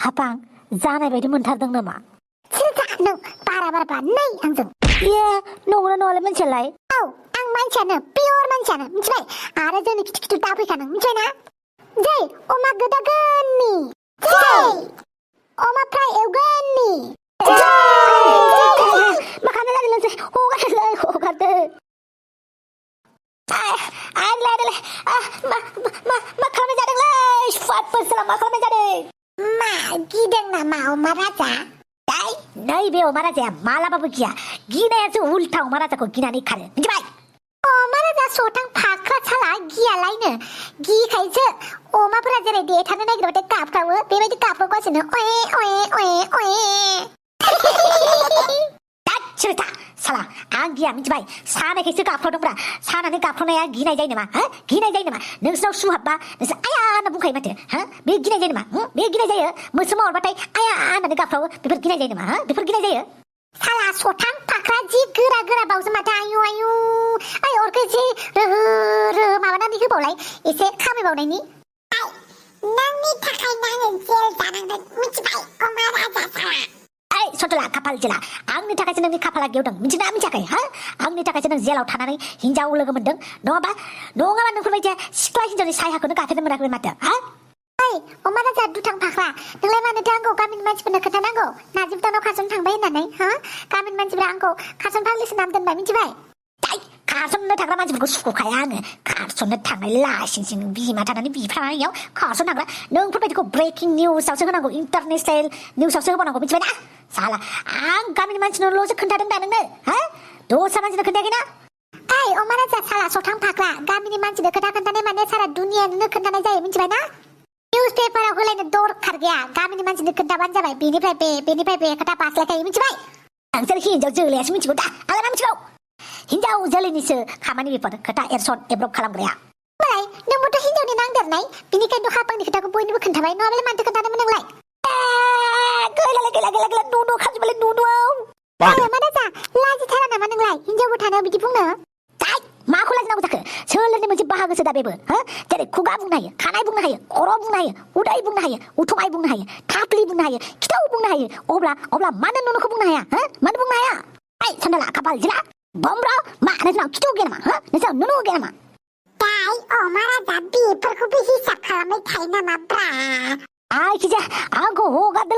हापां जानाय बायदि मोनथारदों नामा? नों बारा नै आंजों ए नंगौना नङालाय मानसियालाय? औ आं मानसियानो पियर मानसियानो मिथिबाय आरो जोंनि खिथु दाफैखा नों मिथिबाय ना? जै अमा गोदागोननि जै अमा फ्राय एवगोननि मा खालामनाय जादों नोंसोर? हगारदो आगलाय मा खालामनाय जादोंलै? सुवाद बोसोरा मा खालामनाय जादों? मा गिदों नामा अमा राजा? नैबे अमा राजाया मालाबाबो गिया। गिनायासो उल्था अमा राजाखौ गिनानै खारो मिथिबाय? अमा राजा सथां फाख्रा साला गियालायनो गिखायसो अमाफोरा जेरै देथारनो नागिरबाथाय गाबख्रावो बेबायदि गाबख्रावगासिनो अए अए अए अए दाच्छोथा साला आं गिया मिथिबाय? सानायखायसो गाबख्रावदोंब्रा। सानानै गाबख्रावनाया गिनाय जायो नामा? हो गिनाय जायो नामा? नोंसोरनाव सुहाबबा नोंसोर आया होनना बुंखायो माथो? हो बे गिनाय जायो नामा? बे गिनाय जायो? मोस्रोम अरबाथाय आया होननानै गाबख्रावो बेफोर गिनाय जायो नामा? हो बेफोर गिनाय जायो? साला सथां फाख्रा जि गोरा बावसो माथो आयु आयु आय अरखौ जि रोहो माबानानै होबावलाय एसे खामायबावनायनि नोंनि थाखायनो आङो जेल जानांदों मिथिबाय अमा राजा साला। ओइ सथला खाफाल जेला आंनि थाखायसो नोंनि खाफाला गेवदों मिथिना मिथियाखै? हो आंनि थाखायसो नों जेलाव थानानै हिनजाव लोगो मोनदों नङाबा नोंफोरबायदि सिख्ला हिनजावनि सायाखौनो गाफेरनो मोनाखै माथो? हो ओइ अमा राजा दुथां फाख्रा नोंलाय मानोथो आंखौ गामिनि मानसिफोरनो खोन्थानांगौ नार्जि बुदानाव खारसन थांबाय होननानै? हो गामिनि मानसिफोरा आंखौ खारसन फाग्लिसो नाम दोनबाय मिथिबाय? खारसननो थांग्रा मानसिफोरखौ सुखुखाया आङो। खारसननो थांनाय लासिंसिं बिमा थानानै बिफायाव खारसन थांग्रा नोंफोरबायदिखौ ब्रेकिं निउसावसो होनांगौ, इन्टारनेसनेल निउसावसो होबावनांगौ मिथिबाय ना? साला आं गामिनि मानसिनोल'सो खोन्थादों दा नोंनो? हो दस्रा मानसिनो खोन्थायाखैना? ओइ अमा राजा साला सथां फाख्रा गामिनि मानसिनो खोथा खोन्थानाय माने सारा दुनियानो खोन्थानाय जायो मिथिबाय ना? निउस पेपाराव होलायनो दरखार गैया गामिनि मानसिनो खोन्थाबानो जाबाय बेनिफ्राय बे खोथा बास्लायखायो मिथिबाय? नोंसोर हिनजाव जोलैयासो मिथिगौ दा आंलाय मा मिथिगौ? हिनजाव जोलैनिसो खामानि बेफोर खोथा एरसन एब्रब खालामग्राया। होमबालाय नोंबोथ' हिनजावनि नांदेरनाय बिनिखायनोथ' हापांनि खोथाखौ बयनोबो खोन्थाबाय नङाबालाय मानोथो खोन्थादोंमोन नोंलाय? गैला नुनु खाजोबबायलै नुनुआव। अमा राजा लाजिथारा नामा नोंलाय हिनजावबो थानायाव बिदि बुंनो? माखौ लाजिनांगौ जाखो? सोलेरनि मोनसे बाहागोसो दा बेबो। हो जेरै खुगा बुंनो हायो, खानाय बुंनो हायो, खर' बुंनो हायो, उदै बुंनो हायो, उथुमाय बुंनो हायो, थाफ्लि बुंनो हायो, खिथौ बुंनो हायो। अब्ला मानो नुनुखौ बुंनो हाया? हो मानो बुंनो हाया? ओइ सान्दाला खाफाल जिला बमब्रा मा नोंसोरनाव खिथौ गैया नामा? हो नोंसोरनाव नुनु गैया नामा? अमा राजा बेफोरखौबो हिसाब खालामबाय थायो नामा ब्रा? आयखिजा आंखौ हगारदो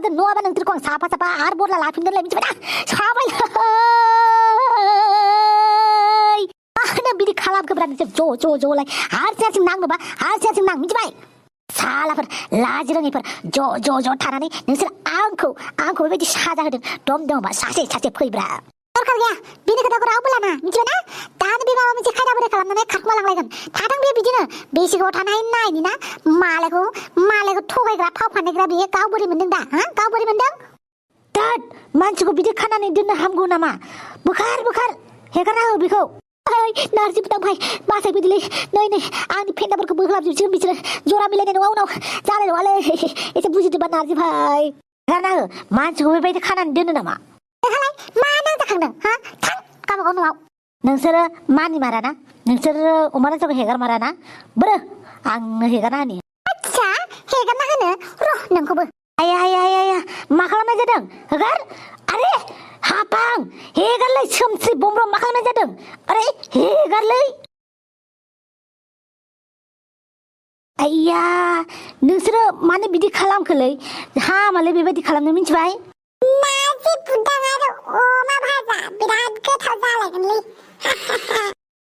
नङाबा नोंसोरखौ आं साफा आरो बरला लाफिनगोनलाय मिथिबाय ना? साबायलै मानो बिदि खालामखोब्रा नोंसोर ज'लाय हारसिं नां मिथिबाय? सालाफोर लाजि रोङैफोर ज' थानानै नोंसोर आंखौ बेबायदि साजा होदों। दम दङबा सासे फैब्रा। दरखार गैया बिनि खोथाखौ रावबो लाना मिथिबाय ना? दानो बे माबा मोनसे खायदा बोरै खालामनानै खारखुमालांलायगोन। थाथों बे बिदिनो बेसे गोबाव थानो हायो नायनि ना मालायखौ थगायग्रा फाव फान्दायग्रा बियो गाव बोरै मोनदों दा? हा गाव बोरै मोनदों? दाद मानसिखौ बिदि खानानै दोननो हामगौ नामा? बोखार हेगारना हो बेखौ। ओइ नार्जि बुदां भाइ बासायबोदिलै नै आंनि फेन्दाफोरखौ बोग्लाबजोबसिगोन बिसोरो जरा मिलायनाय नङा उनाव जानाय नङालै एसे बुजिदोंबा नार्जि भाइ हेगारना हो। मानसिखौ बेबायदि खानानै दोनो नामा? मा नांजाखांदों? हा थां गावबागाव न'आव। नोंसोरो मानि माराना? नोंसोरो अमा राजाखौ हेगार माराना? बोरो आंनो हेगारना होनि। आच्छा हेगारना होनो र' नोंखौबो। आया मा खालामनाय जादों? हेगार आरे हापां हेगारलै सोमस्रि बमब्रा मा खालामनाय जादों? आरे हेगारलै आइया नोंसोरो मानो बिदि खालामखोलै? हामालै बेबायदि खालामनो मिथिबाय? नार्जि बुदां आरो अमा भाजा बिराद गोथाव जालायगोनलै।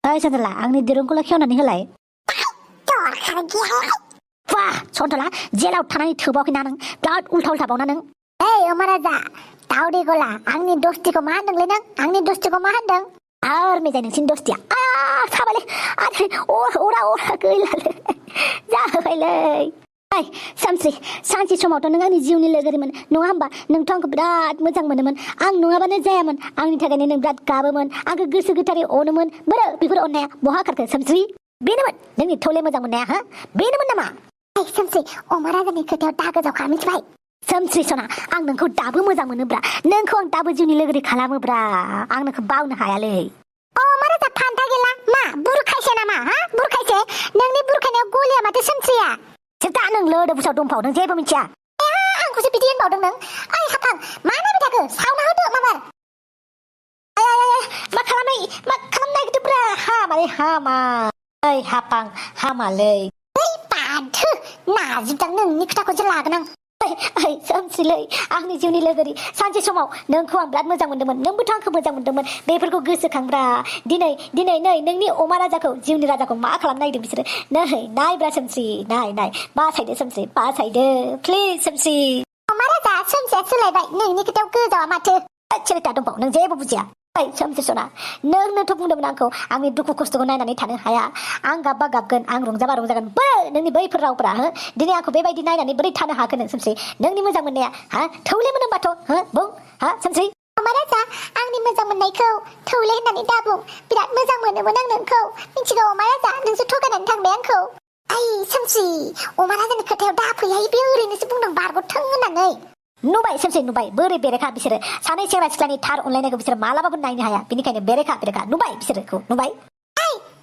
ओइ सन्तला आंनि दिरुंखौल' खेवनानै होलाय। दरखार गैयालाय। वाह सन्तला जेलाव थानानै थोबावाखैना नों? बिराद उल्था बावना नों। ओइ अमा राजा दावदै गला आंनि दस्तिखौ मा होनदोंलै नों? आंनि दस्तिखौ मा होनदों? आर मेजाय नोंसिनि दस्तिया साबायलै आरे अरा गैलालै जाबायलै। ओइ सानस्रि सानसे समावथ' नों आंनि जिउनि लोगोरिमोन नङा होमबा? नोंथ' आंखौ बिराद मोजां मोनोमोन। आं नङाबानो जायामोन। आंनि थाखायनो नों बिराद गाबोमोन आंखौ गोसो गोथारै अनोमोन। बोरो बेफोर अननाया बहा खारखो सानस्रि? बेनोमोन नोंनि थौले मोजां मोननाया? हा बेनोमोन नामा? ओइ सानस्रि अमा राजानि खोथायाव दागो जावखा मिथिबाय? सोमस्रि सना आं नोंखौ दाबो मोजां मोनोब्रा। नोंखौ आं दाबो जिउनि लोगोरि खालामोब्रा। आं नोंखौ बावनो हायालै। अमा राजा फान्था गैला मा बुरखायसे नामा? हा बुरखायसे नोंनि बुरखायनायाव गलिया माथो सोमस्रिया? सोर बुसाव दंफाव नों जेबो मिथिया आंखौसो बिदि होनबावदों नों ओइ हाफां मा नायबाय थाखो सावना होदो माबार मा खालामनाय मा खालामनो नागिरदोंब्रा हामालै हामा ओइ हापां हामालै ओइ बाधो नाजिबदां नोंनि खोथाखौसो लागोन आं ओइ सोमस्रिलै आंनि जिउनि लोगोरि सानसे समाव नोंखौ आं बिराद मोजां मोनदोंमोन नोंबोथ' आंखौ मोजां मोनदोंमोन बेफोरखौ गोसोखांब्रा दिनै नै नोंनि अमा राजाखौ जिउनि राजाखौ मा खालामनो नागिरदों बिसोरो नै नायब्रा सोमस्रि नाय बासायदो सोमस्रि बासायदो प्लिज सोमस्रि अमा राजा सोमसिया सोलायबाय नोंनि खोथायाव गोजावा माथो चेरिता दंबाव नों जेबो बुजिया ओइ सोमस्रि सना नोंनोथ' बुंदोंमोन आंखौ आंनि दुखु खस्थ'खौ नायनानै थानो हाया आं गाबबा गाबगोन आं रंजाबा रंजागोन नोंनि बैफोर रावफ्रा दिनै आंखौ बेबायदि नायनानै बोरै थानो हाखो नों सोमस्रि नोंनि मोजां मोननाया थौले मोनोबाथ' बुं सोमस्रि अमा राजा आंनि मोजां मोननायखौ थौले होननानै दाबुं बिराद मोजां मोनोमोन आं नोंखौ मिथिगौ अमा राजा नोंसो थगायनानै थांबाय आंखौ ओइ सोमस्रि अमा राजानि खोथायाव दाफैहाय बे ओरैनोसो बुंदों बारग'थों होननानै नुबाय सोमस्रि नुबाय बोरै बेरेखा बिसोरो सानै सेंग्रा सिख्लानि थार अनलायनायखौ बिसोरो मालाबाबो नायनो हाया बिनिखायनो बेरेखा नुबाय बिसोरखौ नुबाय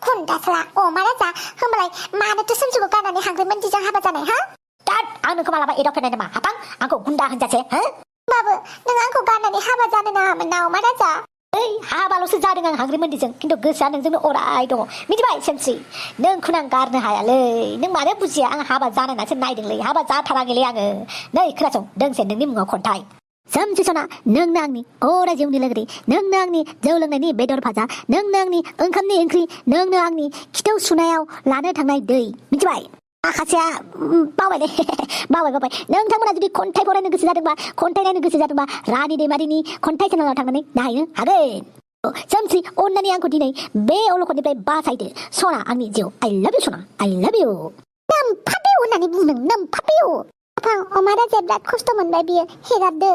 खुन्दास्ला अमा राजा होमबालाय मानोथो सोमसिखौ गारनानै हांग्रिमोनदिजों हाबा जानाय दाद आं नोंखौ मालाबा एदावफेरनाय नामा हापां आंखौ गुन्दा होनजासे होमबाबो नों आंखौ गारनानै हाबा जानो नाङामोन ना अमा राजा ओइ हाबाल'सो जादों आं हांग्रिमोनदिजों खिन्थु गोसोआ नोंजोंनो अराय दङ मिथिबाय सोमस्रि नोंखौनो आं गारनो हायालै नों मानो बुजिया आं हाबा जानायनासो नायदोंलै हाबा जाथाराखैलै आङो नै खोनासं दोंसे नोंनि मुङाव खन्थाइ सोमस्रि सना नोंनो आंनि अराय जिउनि लोगोरि नोंनो आंनि जौ लोंनायनि बेदर भाजा नोंनो आंनि ओंखामनि ओंख्रि नोंनो आंनि खिथौ सुनायाव लानो थांनाय दै मिथिबाय माखासेया बावबायलै बावबाय नोंथांमोना जुदि खन्थाइ फरायनो गोसो जादोंबा खन्थाइ नायनो गोसो जादोंबा रानि दैमारिनि खन्थाइ चेनेलाव थांनानै नायनो हागोन सोमस्रि अननानै आंखौ दिनै बे अलखदनिफ्राय बासायदो सना आंनि जिउ आइ लाभ इउ सना आइ लाभ इउ नोमफाबिउ होननानै बुंदों नोमफाबिउ आफां अमा राजाया बिराद खस्थ' मोनबाय बियो हेगारदो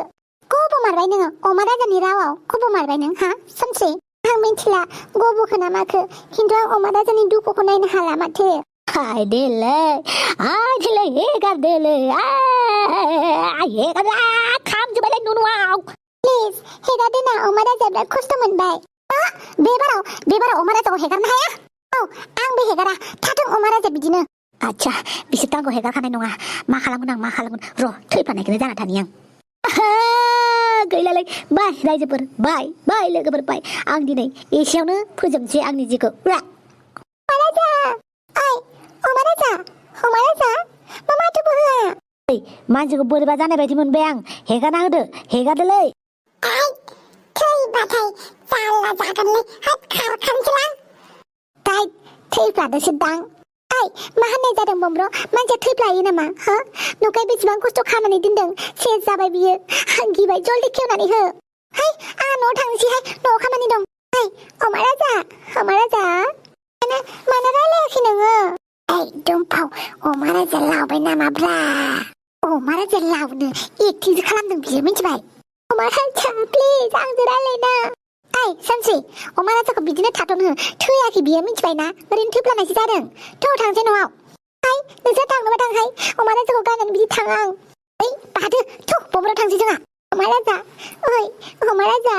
गबो मारबाय नोङो अमा राजानि रावाव गबो मारबाय नों सोमस्रि आं मिथिला गबोखो ना माखो खिन्थु आं अमा राजानि दुखुखौ नायनो हाला माथो आइ दिलै हेगारदोलै हेगारदो खामजोब्बायलै नुनुआव प्लिज हेगारदो ना अमा राजाया बिराद खस्थ' मोनबाय बेबाराव अमा राजाखौ हेगारनो हाया औ आंबो हेगारा थाथों अमा राजा बिदिनो आच्छा बिसोरथ' आंखौ हेगारखानाय नङा मा खालामगोन र' थैफानायखौनो जाना थानि आं गैलालै बाय रायजोफोर बाय लोगोफोर बाय आं दिनै एसेयावनो फोजोबनोसै आंनि जिउखौ अमा राजा मा माथोबो होआ मानसिखौ बोरैबा जानाय बायदि मोनबाय आं हेगारना होदो हेगारदोलै थैबाथाय जाल्ला जागोनलै खारखानोसैलां थैफ्लादोसो दां मा होननाय जादों बमब्र मानसिया थैफ्लायो नामा न'खाय बेसेबां खस्थ' खानानै दोनदों सेस जाबाय बियो आं गिबाय जल्दि खेवनानै हो आं न'आव थांनोसैहाय न'आव खामानि दं अमा राजा मानो रायलायाखै नोङो दुमफाव अमा राजा लावबाय नामाब्रा अमा राजा लावनो एक्टिंसो खालामदों बियो मिथिबाय अमा राजा प्लिज आंजों रायलायना सोमस्रि अमा राजाखौ बिदिनो थाथ'नो हो थैयाखै बियो मिथिबाय ना ओरैनो थैफ्लानायसो जादों थांसै न'आव नोंसोर थांनोबा थांहाय अमा राजाखौ गारनानै बिदि थाङा आं बादो बमब्राव थांसै जोंहा अमा राजा अमा राजा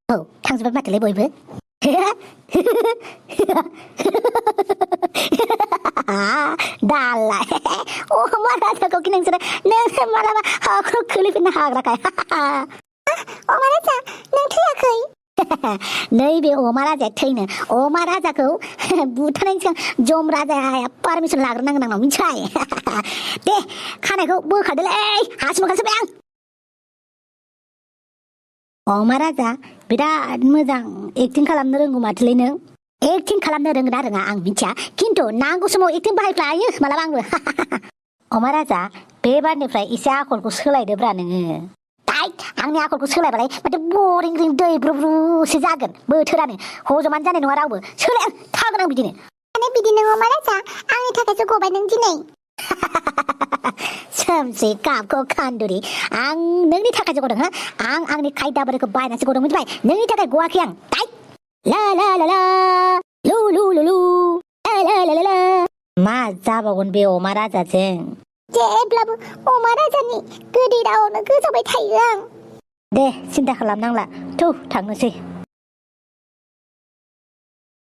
औ थांजोबबाय माथोलै बयबो दालाय अमा राजाखौ कि नोंसोर मालाबा हाखौ खोलैफिननो हाग्राखाय अमा राजा नों थैयाखै नैबे अमा राजाया थैनो अमा राजाखौ बुथारनायनि सिगां जम राजाया पारमिसन लाग्रोनांगोन आंनाव मिथिबाय दे खानायखौ बोखारदोलै हासि मोखांसोबाय आं अमा राजा बिराद मोजां एक्टिं खालामनो रोंगौ माथोलै नों एक्टिं खालामनो रोंगोना रोङा आं मिथिया खिन्थु नांगौ समाव एक्टिं बाहायफ्लायो मालाबा आंबो अमा राजा बे बारनिफ्राय एसे आखलखौ सोलायदोब्रा नोङो आंनि आखलखौ सोलायबालाय माथो बरिं रिं दै ब्रुब्रुसो जागोन बोथोरानो हजमानो जानाय नङा रावबो सोलाय थागोन आं बिदिनो बिदिनो अमा राजा आंनि थाखायसो गबाय नों दिनै सोमस्रि कापखौ खान्दुरि आं नोंनि थाखायसो गदों आं आंनि खायदा बोरैखौ बायनासो गदों मिथिबाय नोंनि थाखाय गवाखै आं ला ला ला ला लु लु लु लु ला ला ला ला मा जाबावगोन बे अमा राजाजों जेब्लाबो अमा राजानि गोदै रावनो गोजावबाय थायो आं दे सिन्था खालामनांला थांनोसै